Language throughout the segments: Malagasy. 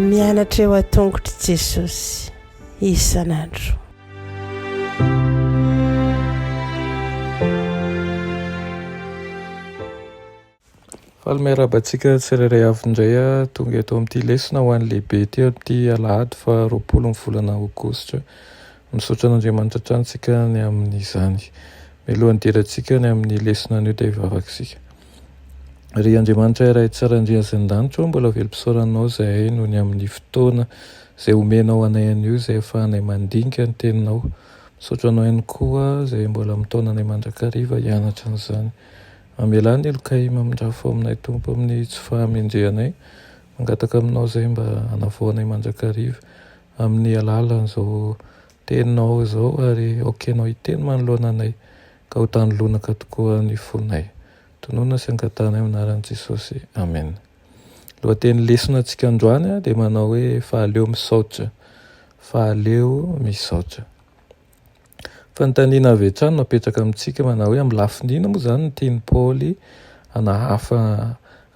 Mianatra eo an-tongotr'i Jesosy isan'andro. Faly miarahaba antsika tsirairay avy indray tonga eto amin'ity lesona ho an'ny lehibe ity amin'ity alahady faha 20 ny volana aogositra. Misaotra an'Andriamanitra hatrany isika ny amin'izany. Mialohan'ny hidirantsika ny amin'ny lesona anio dia hivavaka isika. Ry Andriamanitra Ray tsara indrindra izay an-danitra ô, mbola velom-pisaorana Anao izahay noho ny amin'ny fotoana izay omenao anay anio izay ahafahanay mandinika ny Teninao. Misaotra Anao ihany koa izay mbola mitaona anay mandrakariva hianatra an'izany. Mamelà ny helokay mamindrafo aminay Tompo amin'ny tsy fahamendrehanay. Mangataka aminao izay mba hanavao anay mandrakariva amin'ny alalan'izao teninao izao ary aoka ianao hiteny manoloana anay ka ho tany lonaka tokoa ny fonay. Tononina sy angatahanay amin'ny anaran'i Jesosy. Amena. Lohateny lesona antsika androany dia manao hoe fa aleo misaotra. Fa aleo misaotra. Fanontaniana avy hatrany no apetraka amintsika manao hoe amin'ny lafiny inona moa izany no tian'i Paoly hanahafa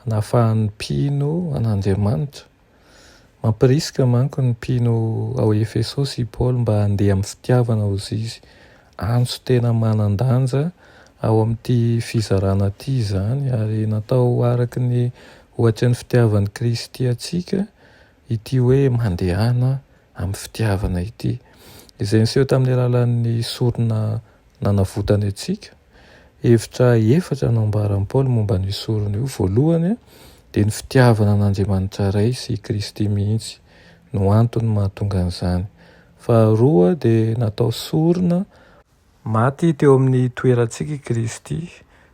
hanahafahan'ny mpino an'Andriamanitra? Mampirisika manko ny mpino ao Efesosy i Paoly mba handeha amin'ny fitiavana hozy izy. Antso tena manan-danja ao amin'ity fizarana ity izany ary natao araka ny ohatry ny fitiavan'i Kristy antsika ity hoe mandehana amin'ny fitiavana ity, izay niseho tamin'ny alalan'ny sorona nanavotany antsika. Hevitra efatra no ambaran'i Paoly momba an'io sorona io. Voalohany, dia ny fitiavana an'Andriamanitra Ray sy i Kristy mihitsy no antony mahatonga an'izany. Faharoa, dia natao sorona. Maty teo amin'ny toerantsika i Kristy.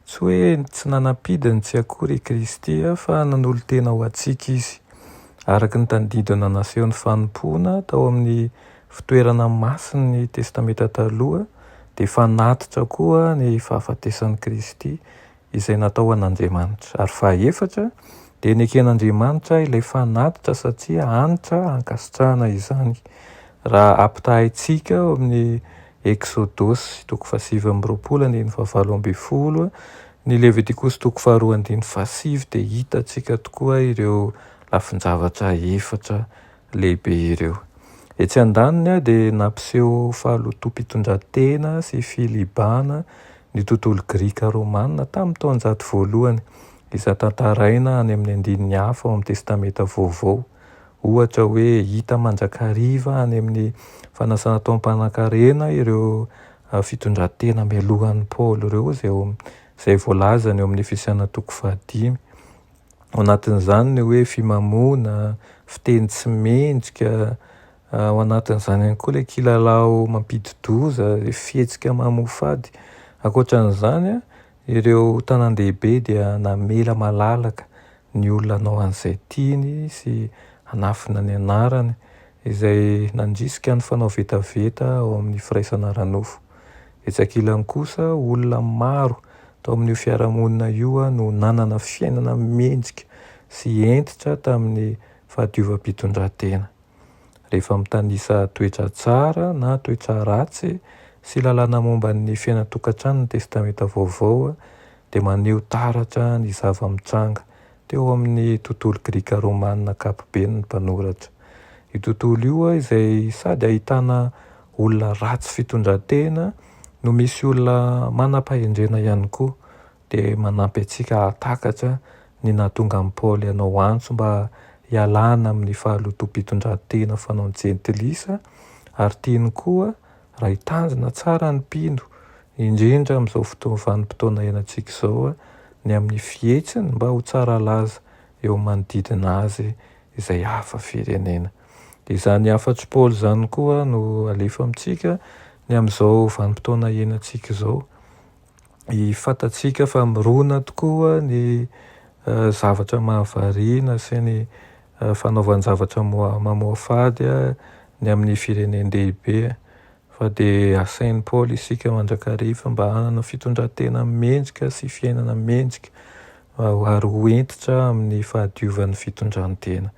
Tsy hoe tsy nanam-pidiny tsy akory i Kristy fa nanolo-tena ho antsika Izy. Araka ny tandindona naseho ny fanompoana tao amin'ny fitoerana masin'ny Testamenta Taloha dia fanatitra koa ny fahafatesan'i Kristy izay natao ho an'Andriamanitra. Ary fahaefatra, dia neken'Andriamanitra ilay fanatitra satria hanitra hankasitrahana izany. Raha ampitahaintsika ao amin'ny Eksodosy toko fahasivy amby roapolo andininy fahavalo ambin'ny folo, ny Levitikosy toko faharoa andininy fahasivy dia hitantsika tokoa ireo lafin-javatra efatra lehibe ireo. Etsy andaniny dia nampiseho fahalotoam-pitondran-tena sy filibana ny tontolo grika romana tamin'ny taonjato voalohany, izay tantaraina any amin'ny andininy hafa ao amin'ny Testamenta Vaovao. Ohatra hoe hita mandrakariva any amin'ny fanasana taom-panankarena ireo fitondran-tena melohan'i Paoly ireo, izay ao izay voalazany eo amin'ny Efesiana toko fahadimy. Ao anatin'izany ny hoe fimamoana, fiteny tsy mendrika, ao anatin'izany ihany koa ilay kilalao mampidi-doza, ilay fihetsika mamoafady. Ankoatra an'izany, ireo tanàn-dehibe dia namela malalaka ny olona hanao an'izay tiany sy hanafina ny anarany, izay nandrisika ny fanao vetaveta ao amin'ny firaisana ara-nofo. Etsy ankilany kosa, olona maro tao amin'io fiarahamonina io no nanana fiainana mendrika sy hentitra tamin'ny fahadiovam-pitondran-tena. Rehefa mitanisa toetra tsara na toetra ratsy sy lalàna momba ny fiainan-tokantrano ny Testamenta Vaovao dia maneho taratra ny zava-mitranga teo amin'ny tontolo grika-romana ankapobeny ny mpanoratra. Io tontolo io izay sady ahitana olona ratsy fitondran-tena no misy olona manam-pahendrena ihany koa dia manampy antsika hahatakatra ny nahatonga an'i Paoly hanao antso mba hialana amin'ny fahalotoam-pitondran-tena fanaon'ny jentilisa ary tiany koa raha hitandrina tsara ny mpino indrindra amin'izao fotoana vanim-potoana iainantsika izao ny amin'ny fihetsiny mba ho tsara laza eo amin'ny manodidina azy izay hafa firenena. Dia izany hafatr'i Paoly izany koa no alefa amintsika ny amin'izao vanim-potoana iainantsika izao. Fantatsika fa mirona tokoa ny zavatra mahavariana sy ny fanaovan-javatra mamoafady ny amin'ny firenen-dehibe. Fa dia asain'i Paoly isika mandrakariva mba hanana fitondran-tena mendrika sy fiainana mendrika ary ho hentitra amin'ny fahadiovan'ny fitondran-tena.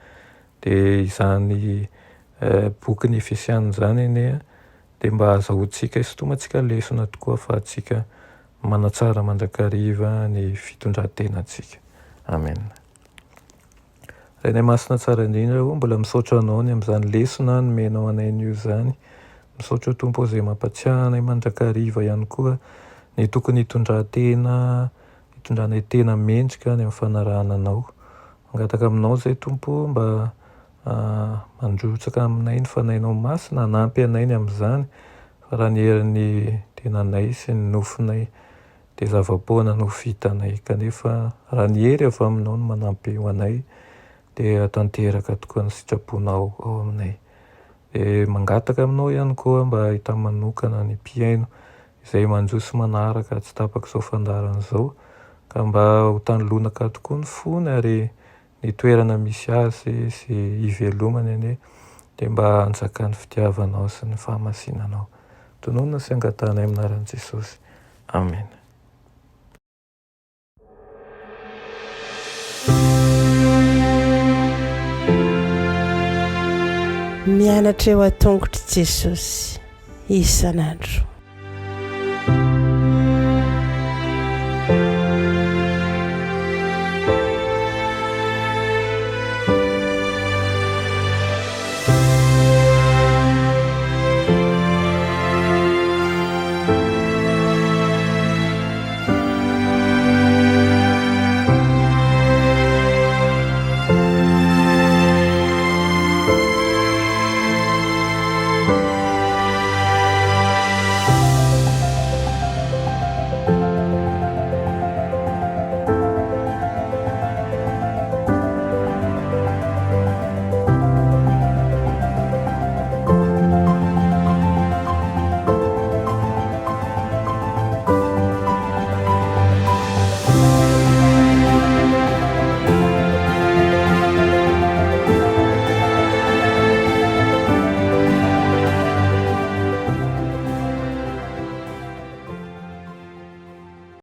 Dia izany bokin'ny Efesiana izany anie dia mba azahoantsika hisintomantsika lesona tokoa ahafahantsika. manatsara mandrakariva ny fitondran-tenantsika. Amen. Rainay Masina tsara indrindra o, mbola misaotra Anao ny amin'izany lesona nomenao anay anio izany. Misaotra Tompo o izay mampatsiahy anay mandrakariva ihany koa ny tokony hitondran-tena, hitondranay tena mendrika ny amin'ny fanarahana Anao. Mangataka aminao izay Tompo o mba mandrotsaka aminay ny Fanahinao Masina hanampy anay ny amin'izany fa raha ny herin'ny tenanay sy ny nofonay dia zava-poana no vitanay kanefa raha ny hery avy aminao no manampy ho anay dia tanteraka tokoa ny sitraponao ao aminay. Dia mangataka aminao ihany koa mba hahita manokana ny mpihaino izay manjo sy manaraka tsy tapaka izao fandaharana izao ka mba ho tany lonaka tokoa ny fony ary ny toerana misy azy sy ivelomany anie dia mba hanjakan'ny fitiavanao sy ny fahamasinanao. Tononina sy angatahanay amin'ny anaran'i Jesosy. Amena. Mianatra eo an-tongotr'i Jesosy isan'andro.